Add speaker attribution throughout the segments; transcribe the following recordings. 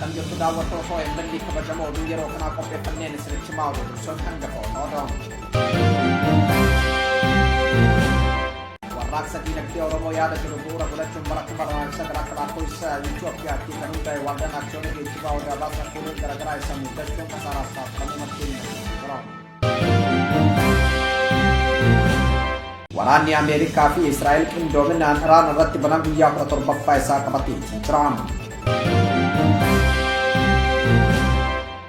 Speaker 1: Akkam jirtu daawwattoota OMN kabajamoo oduu yeroo kanaa qopheeffanneen isinitti himaa oduu dursuun hangafoota oduu. Warraaqsa diinagdee Oromoo yaada jedhu bu'uura godhachuun bara 2009 akka lakkoofsa Itoophiyaatti kan hundaa'e waldaan aksiyoona geejjibaa Odaa Baas rakkoolee garaagaraa isa mudachuun kasaaraaf saaxilamuu maddeen jira. Waraanni Ameerikaa fi Israa'el qindoominaan Iraan irratti banan guyyaa 17ffaa isaa qabatee jira.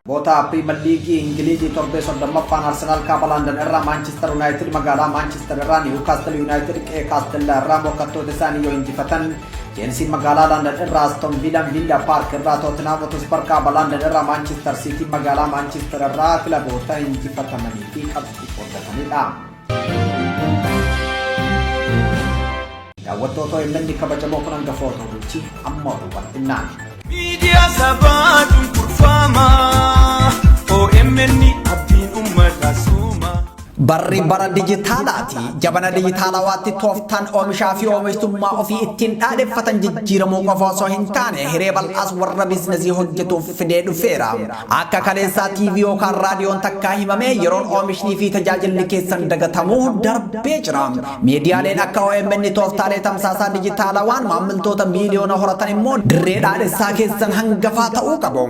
Speaker 1: Boota Piriimer Liigii Ingilizii torbee 30ffaan Arsenaal kaaba Landan irraa Maanchister Yuunaayitid magaalaa Maanchister irraa Niwukaastil Yuunaayitid qe'ee Kaastellaa irraa morkattoota isaanii yoo injifatan Cheelsiin magaalaa Landan irraa Aston Viilaan Viillaa Paark irraa Tootinhaam Hotspar kaaba Landan irraa Maanchister Siitiin magaalaa Maanchister irraa kilaboota injifatamanii fi qabxii qooddatanidha. Daawwattoota OMN kabajamoo kun hangafoota oduuti amma oduu bal'innaan.
Speaker 2: Miidiyaa sabaa cunqurfamaa OMN abdiin uummataa suuma.
Speaker 1: Barri bara dijitaalaati. Jabana dijitaalawaatti tooftaan oomishaa fi oomishtummaa ofii ittiin dhaadheffatan jijjiiramuu qofa osoo hin taane hiree bal'aas warra biizinasii hojjetuuf fidee dhufeera. Akka kaleessaa TV yookaan raadiyoon takkaa himamee yeroon oomishnii fi tajaajilli keessan dagatamuu darbee jira. Miidiyaaleen akka OMN tooftaalee tamsaasaa dijitaalawaan maammiltoota miiliyoona horatan immoo dirree dhaadhessaa keessan hangafaa ta'uu qabu.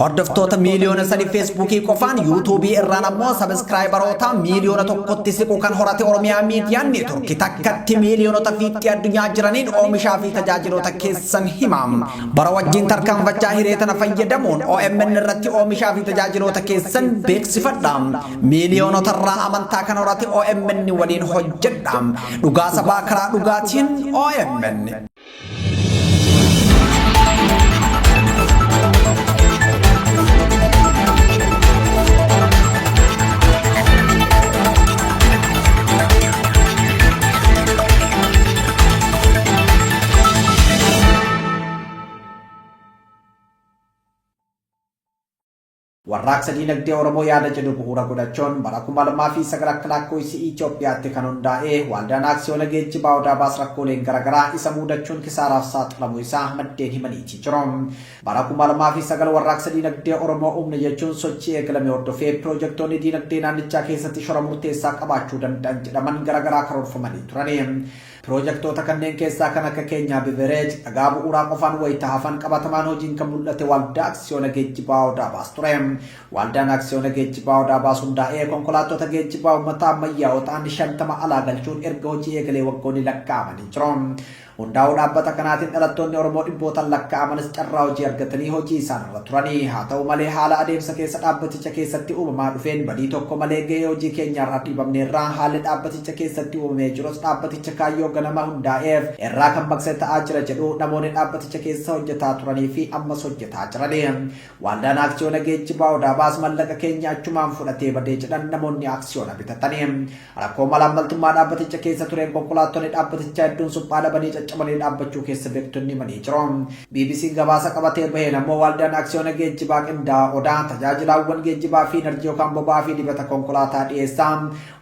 Speaker 1: Hordoftoota miiliyoona 3 Feesbuukii qofaan Yuutuubii irraan ammoo sabiskiraayibaroota miiliyoona 1tti siqu kan horate Oromiyaa Miidiyaan Neetworki takkatti miiliyoonota fiixee addunyaa jiraniin oomishaa fi tajaajiloota keessan hima. Bara wajjin tarkaanfachaa hiree tana fayyadamuun OMN irratti oomishaa fi tajaajiloota keessan beeksifadha. Miiliyoonotarraa amantaa kan horate OMN waliin hojjedha. Dhugaa sabaa karaa dhugaatiin OMN. Warraaqsa diinagdee Oromoo yaada jedhu bu'uura godhachuun bara 2009 akka lakkoofsi Itoophiyaatti kan hundaa'e waldaan aksiyoona geejjibaa Odaa Baas rakkooleen garaagaraa isa muudachuun kisaaraaf saaxilamuu isaa maddeen himaniiti jiru. Bara 2009 warraaqsa diinagdee Oromoo uumne jechuun sochii eegalame hordofee piroojektoonni diinagdee naannichaa keessatti shora murteessaa qabaachuu danda'an jedhaman garaagaraa karoorfamanii turani. Piroojaktoota kanneen keessaa kan akka Keenyaa Bivereej dhagaa bu'uuraa qofaan wayita hafan qabatamaan hojiin kan mul'ate Waldaa Aksiyoona Geejjibaa Odaa Baas ture. Waldaan Aksiyoona Geejjibaa Odaa Baas hundaa'ee konkolaattota geejjibaa uummataa ammayyaa'oo ta'an 50 alaa galchuun erga hojii eegalee waggoonni lakkaa'amanii jiru. Hundaa'uu dhaabbata kanaatiin dhalattoonni Oromoo dhibbootaan lakkaa'amanis carraa hojii argatanii hojii isaanirra turani. Haa ta'u malee haala adeemsa keessa dhaabbaticha keessatti uumamaa dhufeen badii tokko malee gahee hojii keenyaarraa dhiibamneerra. Haalli dhaabbaticha keessatti uumamee jirus dhaabbaticha kaayyoo ganama hundaa'eef irraa kan maqse ta'aa jira jedhu namoonni dhaabbaticha keessa hojjetaa turanii fi ammas hojjetaa jirani. Waldaan Aksiyoona Geejjibaa Odaa Baas mallaqa keenya achumaan fudhatee badee jedhan namoonni aksiyoona bitatani. Rakkoo malaammaltummaa dhaabbaticha keessa tureen konkolaattonni dhaabbatichaa hedduun suphaa dhabanii caccabanii dhaabbachuu keessa beektonni himanii jiru. BBC'n gabaasa qabatee baheen ammoo Waldaan Aksiyoona Geejjibaa Qindaa'aa Odaa tajaajilaawwan geejjibaa fi inarjii yookaan boba'aa fi dibata konkolaataa dhiyeessa.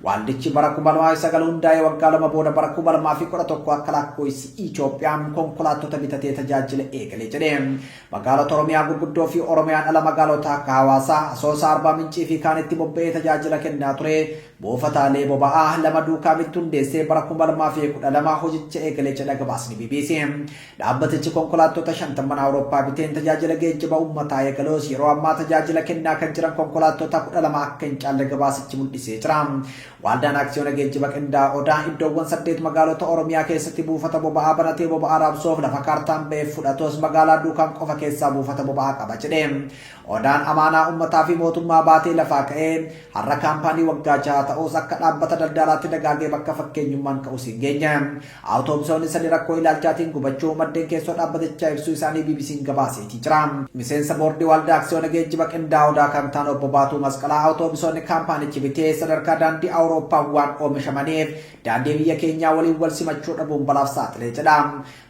Speaker 1: Waldichi bara 2009 hundaa'ee waggaa lama booda bara 2011 akka lakkoofsi Itoophiyaan konkolaattota bitatee tajaajila eegale jedhe. Magaalota Oromiyaa gurguddoo fi Oromiyaan ala magaalota akka Hawaasaa, Asoosaa, Arbaa Mincii fi kaanitti bobba'ee tajaajila kennaa ture. Buufataalee boba'aa lama Duukaamitti hundeessee bara 2012 hojicha eegale jedha gabaasni bbc. Dhaabbatichi konkolaattota shantamman Awurooppaa biteen tajaajila geejjiba uummataa eegalus yeroo ammaa tajaajila kennaa kan jiran konkolaattota 12 akka hin caalle gabaasichi mul'isee jira. Waldaan Aksiyoona Geejjiba Qindaa'aa Odaa iddoowwan 8 magaalota Oromiyaa keessatti buufata boba'aa banatee boba'aa raabsuuf lafa kaartaan ba'eef fudhatus magaalaa Duukam qofa keessaa buufata boba'aa qaba jedhe. Odaan amaanaa uummataa fi mootummaa baatee lafaa ka'ee har'a kaampaanii waggaa jaha ta'us akka dhaabbata daldalaatti dagaagee bakka fakkeenyummaan ka'us hin geenye. Awutoobisoonni sadi rakkoo ilaalchaatiin gubachuu maddeen keessoo dhaabbatichaa ibsuu isaanii BBC'n gabaaseetii jira. Miseensa boordii waldaa aksiyoona geejjiba qindaa'aa Odaa kan ta'an obbo Baatuu Masqalaa awutoobisoonni kaampaanichi bitee sadarkaa daandii Awurooppaan waan oomishamaniif daandii biyya keenyaa waliin wal simachuu dhabuun balaaf saaxilee jedha.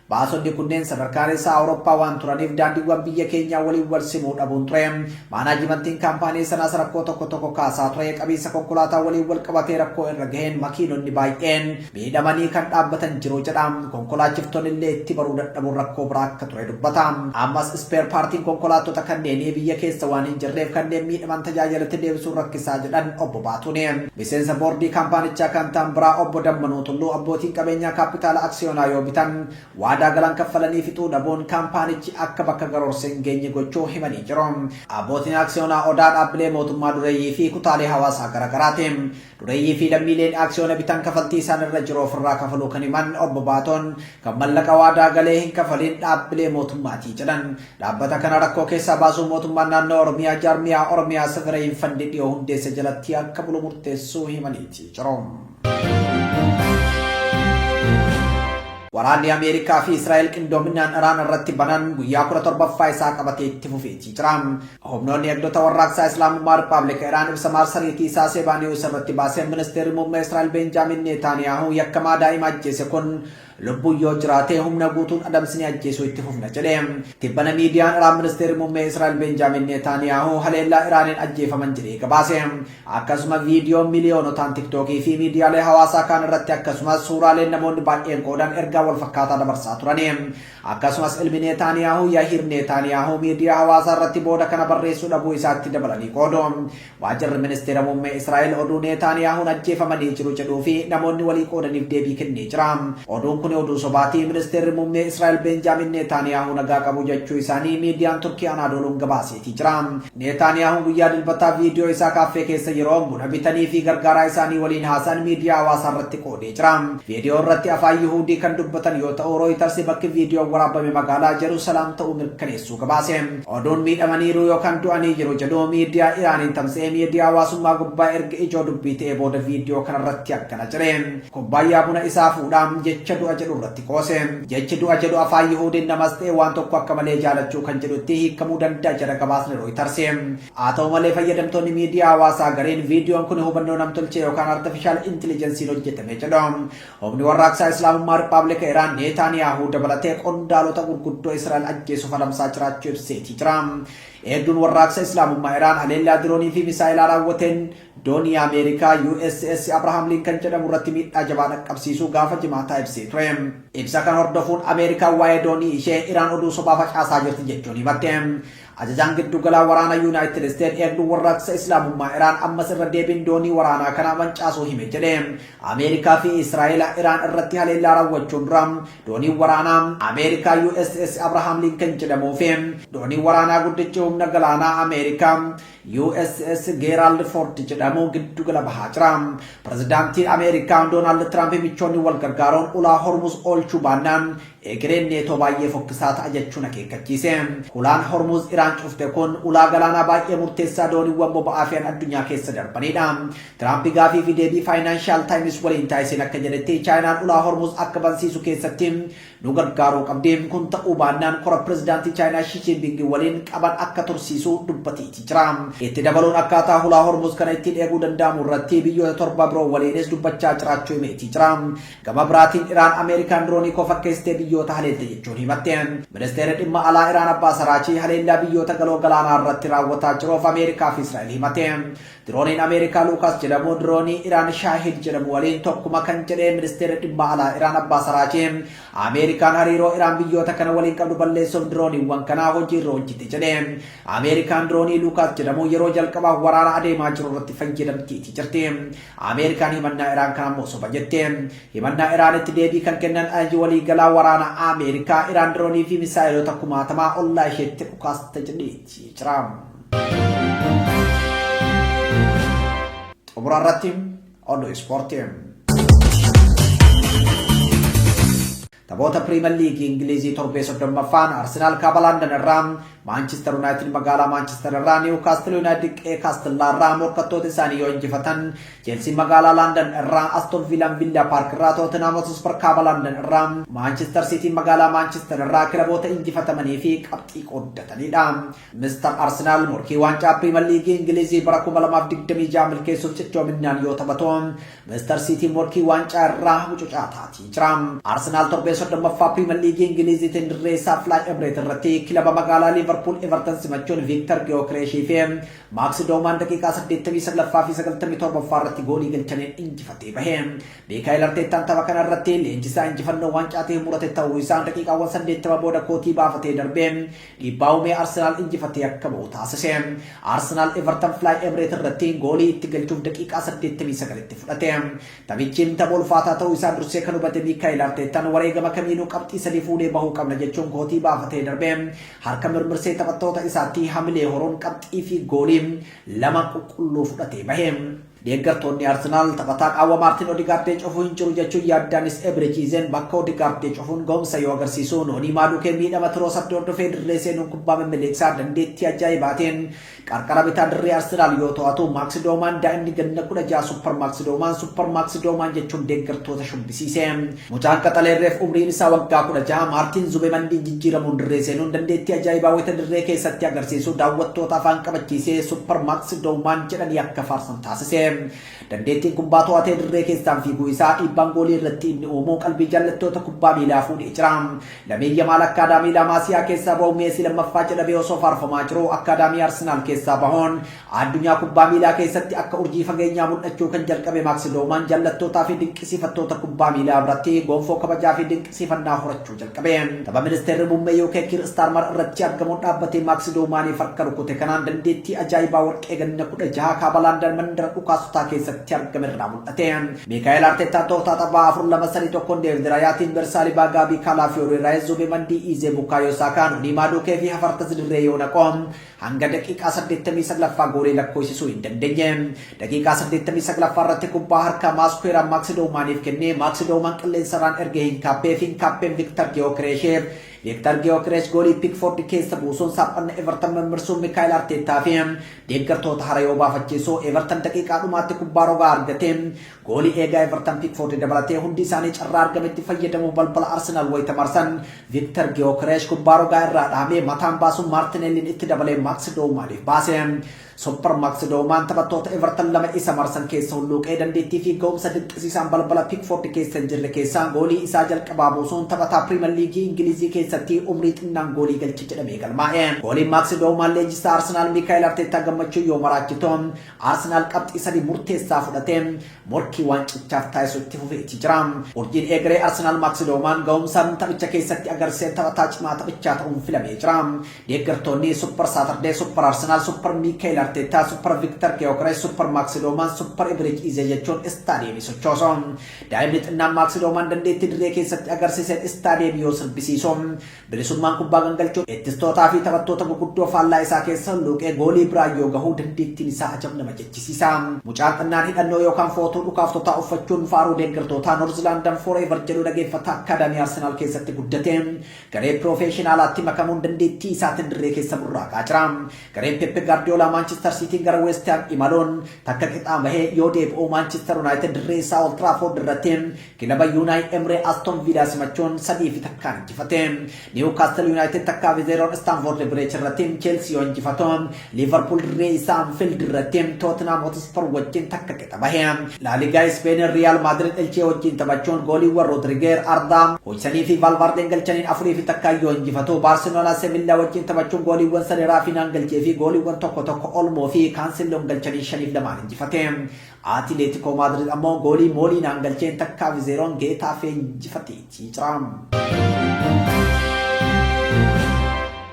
Speaker 1: Baasonni kunneen sadarkaan isaa Awurooppaa waan turaniif daandiiwwan biyya keenyaa waliin wal simuu dhabuun ture. Maanaajimantiin kaampaanii sanaas rakkoo tokko tokko kaasaa ture. Qabiinsa konkolaataa waliin wal qabatee rakkoo irra gaheen makiinonni baay'een miidhamanii kan dhaabbatan jiru jedha. Konkolaachiftoonni illee itti baruu dadhabuun rakkoo biraa akka ture dubbata. Ammas spare partiin konkolaattota kanneenii biyya keessa waan hin jirreef kanneen miidhaman tajaajilatti deebisuun rakkisaa jedhan obbo Baatuuni. Miseensa boordii kaampaanichaa kan ta'an biraa obbo Dammanuu Tulluu abbootiin qabeenyaa kaapitaala aksiyoonaa yoo bitan waadaa galan kaffalanii fixuu dhabuun kaampaanichi akka bakka garoorse hin geenye gochuu himanii jiru. Abbootiin aksiyoonaa Odaa dhaabbilee mootummaa dureeyyii fi kutaalee hawaasaa garaagaraati. Dureeyyii fi lammiileen aksiyoona bitan kafaltii isaan irra jiru ofirraa kafaluu kan himan obbo Baatoon kan mallaqa waadaa galee hin kafalin dhaabbilee mootummaatii jedhan. Dhaabbata kana rakkoo keessaa baasuu mootummaan naannoo Oromiyaa jaarmiyaa Oromiyaa Sovereign Fund dhiyoo hundeesse jalatti akka bulu murteessuu himaniiti jiru. Waraanni Ameerikaa fi Israa'el qindoominaan Iraan irratti banan guyyaa 17ffaa isaa qabatee itti fufeetii jira. Humnoonni eegdota warraaqsaa Islaamummaa Rippaabilika Iraan ibsa maarsariitii isaa Seebaa Niwus irratti baaseen ministeerri muummee Israa'el Beenjaamin Neetaaniyaahu yakkamaa daa'ima ajjeese kun lubbuun yoo jiraate humna guutuun adamsinee ajjeesuu itti fufna jedhe. Tibbana miidiyaan Iraan ministeerri muummee Israa'el Beenjaamin Neetaaniyaahu haleellaa Iraaniin ajjeefaman jedhee gabaase. Akkasuma viidiyoon miliyoonotaan Tiktookii fi miidiyaalee hawaasaa kaan irratti akkasumas suuraaleen namoonni baay'een qoodan ergaa wal fakkaataa dabarsaa turani. Akkasumas ilmi Neetaaniyaahu Yahiir Neetaaniyaahu miidiyaa hawaasaa irratti booda kana barreessuu dhabuu isaatti dabalanii qoodu. Waajjirri ministeera muummee Israa'el oduu Neetaaniyaahuun ajjeefamanii jiru jedhuu fi namoonni walii qoodaniif deebii kennee jira. Oduun kun oduu sobaatii, ministeerri muummee Israa'el Beenjaamin Neetaaniyaahuu nagaa qabu jechuu isaanii miidiyaan Turkii Anaadooluun gabaaseetii jira. Neetaaniyaahuun guyyaa Dilbataa viidiyoo isaa kaaffee keessa yeroo buna bitanii fi gargaaraa isaanii waliin haasa'an miidiyaa hawaasaa irratti qoodee jira. Viidiyoo irratti afaan Yihuudii kan dubbatan yoo ta'u, Rooyitars bakki viidiyoon waraabame magaalaa Jerusalaam ta'uu mirkaneessuu gabaase. Oduun miidhamaniiru yookaan du'anii jiru jedhu miidiyaa Iraaniin tamsa'ee miidiyaa hawaasummaa gubbaa erga ijoo dubbii ta'ee booda viidiyoo kanarratti akkana jedhe. Kubbaayyaa buna isaa fuudhaa jecha du'a jedhu irratti qoose. Jechi du'a jedhu afaan Yihuudiin namas ta'e waan tokko akka malee jaalachuu kan jedhutti hiikamuu danda'a jedha gabaasni Rooyitars. Haa ta'u malee fayyadamtoonni miidiyaa hawaasaa gariin viidiyoon kun hubannoo namtolchee yookaan artificial intelligence'n hojjetame jedhu. Humni warraaqsaa Islaamummaa Rippaabilika Iraan Neetaaniyaahuu dabalatee qondaalota gurguddoo Israa'el ajjeesuuf adamsaa jiraachuu ibseetii jira. Eegduun warraaqsa Islaamummaa Iraan haleellaa diroonii fi misaa'ilaa raawwateen doonii Ameerikaa USS Abraham Lincoln jedhamu irratti miidhaa jabaa dhaqqabsiisuu gaafa Jimaataa ibsee ture. Ibsa kana hordofuun Ameerikaan waa'ee doonii ishee Iraan oduu sobaa facaasaa jirti jechuun himatte. Ajajaan giddugalaa waraana Yuunaayitid Isteet eegduun warraaqsa Islaamummaa Iraan ammas irra deebiin doonii waraanaa kana mancaasuu hime jedhe. Ameerikaa fi Israa'el Iraan irratti haleellaa raawwachuun dura dooniin waraanaa Ameerikaa USS Abraham Lincoln jedhamuu fi dooniin waraanaa guddichi humna galaanaa Ameerikaa USS Gerald Ford jedhamu giddugala bahaa jira. Pirezidaantiin Ameerikaa Doonaald Tiraamp michoonni wal gargaaruun ulaa Hormuz oolchuu baannaan egereen Neetoo baay'ee fokkisaa ta'a jechuun akeekkachiise. Ulaan Hormuz Iraan cufte kun ulaa galaanaa baay'ee murteessaa dooniiwwan boba'aa fe'an addunyaa keessa darbanidha. Tiraamp gaafii fi deebii Faayinaanshaal Taayimis waliin taasiseen akka jedhetti Chaayinaan ulaa Hormuz akka bansiisu keessatti nu gargaaruu qabdi. Kun ta'uu baannaan kora pirezidaantii Chaayinaa Shii Jinping waliin qaban akka tursiisu dubbateeti jira. Itti dabaluun akkaataa hulaa Hormuz kana ittiin eeguu danda'amu irratti biyyoota torba biroo waliinis dubbachaa jiraachuu himeeti jira. Gama biraatiin Iraan Ameerikaan diroonii koo fakkeessitee biyyoota haleelte jechuun himatte. Ministeerri dhimma alaa Iraan Abbaas Araachii haleellaa biyyoota galoo galaanaa irratti raawwataa jiruuf Ameerikaa fi Israa'el himate. Dirooniin Ameerikaa Luukaas jedhamu diroonii Iraan Shaahid jedhamu waliin tokkuma kan jedhe ministeerri dhimma alaa Iraan Abbaas Araachii Ameerikaan hariiroo Iraan biyyoota kana waliin qabdu balleessuuf dirooniiwwan kanaa hojiirra oolchite jedhe. Ameerikaan diroonii Luukaas jedhamu yeroo jalqabaaf waraana adeemaa jiru irratti fayyadamteeti jirti. Ameerikaan himannaa Iraan kana immoo soba jette. Himannaa Iraanitti deebii kan kennan ajaji waliigalaa waraana Ameerikaa Iraan diroonii fi misaa'eloota kumaatamaa ollaa isheetti dhukaaste jedheeti jira. Xumura irratti oduu ispoortii. Taphoota Piriimer Liigii Ingilizii torbee 30ffaan Arsenaal kaaba Landan irraa, Maanchister Yuunaayitid magaalaa Maanchister irraa, Niwukaastil Yuunaayitid qe'ee Kaastillaa irraa morkattoota isaanii yoo injifatan, Cheelsiin magaalaa Landan irraa, Aston Viilaan Villaa Paark irraa, Tootenhaam Hotspur kaaba Landan irraa, Maanchister Siitiin magaalaa Maanchister irraa kilaboota injifatamanii fi qabxii qooddatanidha. Mister Arsenaal morkii waancaa Piriimer Liigii Ingilizii bara 2026 milkeessuuf cichoominaan yoo taphatu, Mister Siitiin morkii waancaa irraa mucucaa taatii jira. Arsenaal torbee Torbee 30ffaa Piriimer Liigii Ingiliiziitiin dirree isaa Fly Emirates irratti kilaba magaalaa Liverpool Everton simachuun Viiktar Giyookireeshii fi Maaks Doomaan daqiiqaa 89ffaa fi 97ffaa irratti goolii galchaniin injifatee bahe. Miikaa'el Arteettaan tapha kana irratti leenjisaa injifannoo waancaa ta'e murate ta'uu isaan daqiiqaawwan 80 booda kootii baafatee darbee dhiibbaa uumee Arsenaal injifatee akka bahu taasise. Arsenaal Everton Fly Emirates irratti goolii itti galchuuf daqiiqaa 89tti fudhate. Taphichi tapha ulfaataa ta'uu isaa dursee kan hubate Miikaa'el Arteettaan wareegama kamiinuu qabxii 3 fuudhee bahuu qabna jechuun kootii baafatee darbee harka mirmirsee taphattoota isaatti hamilee horuun qabxii fi goolii 2 qulqulluu fudhatee bahe. Deeggartoonni Arsenaal taphataa qaawwa Maartin Odigaardee cufuu hin jiru jechuun yaaddaanis Eberechi Izeen bakka Odigaardee cufuun ga'umsa yoo agarsiisu, Noonii Maadukee miidhama Tiroosaardi hordofee dirree seenuun kubbaa mimmiliqsaa dandeettii ajaa'ibaatiin qarqara bitaa dirree Arsenaal yoo to'atu, Maaks Doomaan daa'imni ganna 16 Suppar Maaks Doomaan Suppar Maaks Doomaan jechuun deeggartoota shubbisiise. Mucaan qaxaleen reef umriin isaa waggaa 16 Maartiin Zubemandiin jijjiiramuun dirree seenuun dandeettii ajaa'ibaa wayita dirree keessatti agarsiisu daawwattoota afaan qabachiisee Suppar Maaks Doomaan jedhanii akka faarsan taasise. Dandeettiin kubbaa to'atee dirree keessaan fiiguu isaa dhiibbaan goolii irratti inni uumu qalbii jaallattoota kubbaa miilaa fuudhee jira. Lameen Yamaal akkaadaamii Laamaasiyaa keessaa bahuun Meesii lammaffaa jedhamee osoo faarfamaa jiruu akkaadaamii Arsenaal keessaa bahuun addunyaa kubbaa miilaa keessatti akka urjii fageenyaa mul'achuu kan jalqabe Maaks Doomaan jallattootaa fi dinqisiifattoota kubbaa miilaa biratti gonfoo kabajaa fi dinqisiifannaa horachuu jalqabe. Tapha ministeerri muummee UK Kiir Istaarmar irratti argamuun dhaabbatee Maaks Doomaaniif harka rukute kanaan dandeettii ajaa'ibaa warqee ganna 16 kaaba Landan mandara dhukaasotaa keessatti argame irraa mul'ate. Miikaa'el Arteettaan tooftaa taphaa 4-2-3-1 Deevid Raayaa, Tiimber, Saalibaa, Gaabii, Kaalaafiyorii, Raayis, Zuubimandii, Iizee, Bukaayoo Saakaa, Nonii Maadukee fi Hafartaz dirree yoo naqu hanga daqiiqaa 89ffaa goolii lakkoofsisuu hin dandeenye. Daqiiqaa 89ffaa irratti kubbaa harkaa Maaskuweeraan Maaks Doomaaniif kennee Maaks Doomaan qilleensarraan ergee Hinkaappee fi Hinkaappeen Viktar Giyookireesheef Viktar Giyookireesh goolii Piikfoord keessa buusuun saaphanna Everton mirmirsuun Mikaa'el Arteettaa fi deeggartoota hara yoo baafachiisu Everton daqiiqaa dhumaatti kubbaa rogaa argate goolii eegaa Everton Piikfoord dabalatee hundi isaanii carraa argametti fayyadamuuf balbala Arsenaal wayita marsan Viktar Giyookireesh kubbaa rogaa irraa dhahamee mataan baasuun Maartinelliin itti dabalee Maaks Doomaaniif baase. Super Max Dowman taphattoota Everton lama isa marsan keessa hulluuqee dandeettii fi ga'umsa dinqisiisaan balbala Pickford keessa hin jirre keessaa goolii isaa jalqabaa buusuun taphataa Piriimer Liigii Ingilizii keessatti umrii xinnaan goolii galche jedhamee galmaa'e. Gooliin Max Dowman leenjisaa Arsenaal Mikaa'el Arteettaa gammachuu yoo maraachitu Arsenaal qabxii 3 murteessaa fudhatee morkii waancichaaf taasisu itti fufeeti jira. Urjiin eegaree Arsenaal Max Dowman ga'umsa taphicha keessatti agarsiiseen taphataa cimaa taphichaa ta'uun filamee jira. Deeggartoonni Super Saturday, Super Arsenal, Super Miikael Arteettaa, Super Victor Gyökeres, Super Max Dowman, Super Eberechi Eze jechuun istaadiyeemii sochoosu. Daa'imni xinnaan Max Dowman dandeettii dirree keessatti agarsiiseen istaadiyeemii yoo sirbisiisu bilisummaan kubbaa gangalchuun ittistootaa fi taphattoota gurguddoo faallaa isaa keessa hulluuqee goolii biraa yoo gahu dandeettiin isaa ajab nama jechisiisa. Mucaan xinnaan hidhannoo yookaan footuu dhukaaftotaa uffachuun faaruu deeggartootaa North London Forever jedhu dhageeffataa akkaadaamii Arsenaal keessatti guddate. Garee piroofeeshinaalaatti makamuun dandeettii isaatiin dirree keessa burraaqaa jira. Gareen Pep Gaardiyoolaa Maanchister Siitiin gara West Ham imaluun takka qixaan bahee yoo deebi'u Maanchister Yuunaayitid dirree isaa Old Trafford irratti kilaba Yuunaay Emree Aston Villaa simachuun 3-1 injifate. Niwukaastil Yuunaayitid 1-0 Istaanfoord Biriij irratti Cheelsii yoo injifatu Liivarpuul dirree isaa Anfiild irratti Tootinhaam Hotspur wajjin takka qixa bahe. Laaligaa Ispeenin Riyaal Maadrid Elchee wajjin taphachuun gooliiwwan Roodrigeer, Ardaa, Hojsanii fi Vaalvaardeen galchaniin 4-1 yoo injifatu Baarseloonaa Sevillaa wajjin taphachuun gooliiwwan 3 Raafinaan galchee fi gooliiwwan 1 1 Olmoo fi Kaanselloon galchaniin 5-2 injifate. Atileetikoo Maadrid ammoo goolii Mooliinaan galcheen 1-0 Geetaafee injifateetii jira.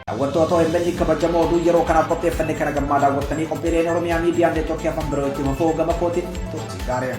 Speaker 1: Daawwattoota OMN kabajamoo oduu yeroo kanaaf qopheeffanne kana gammaa daawwattanii qophiileen Oromiyaa Miidiyaa Neetwoorkii afaan biroo itti fufuu gama kootiin turtii gaarii.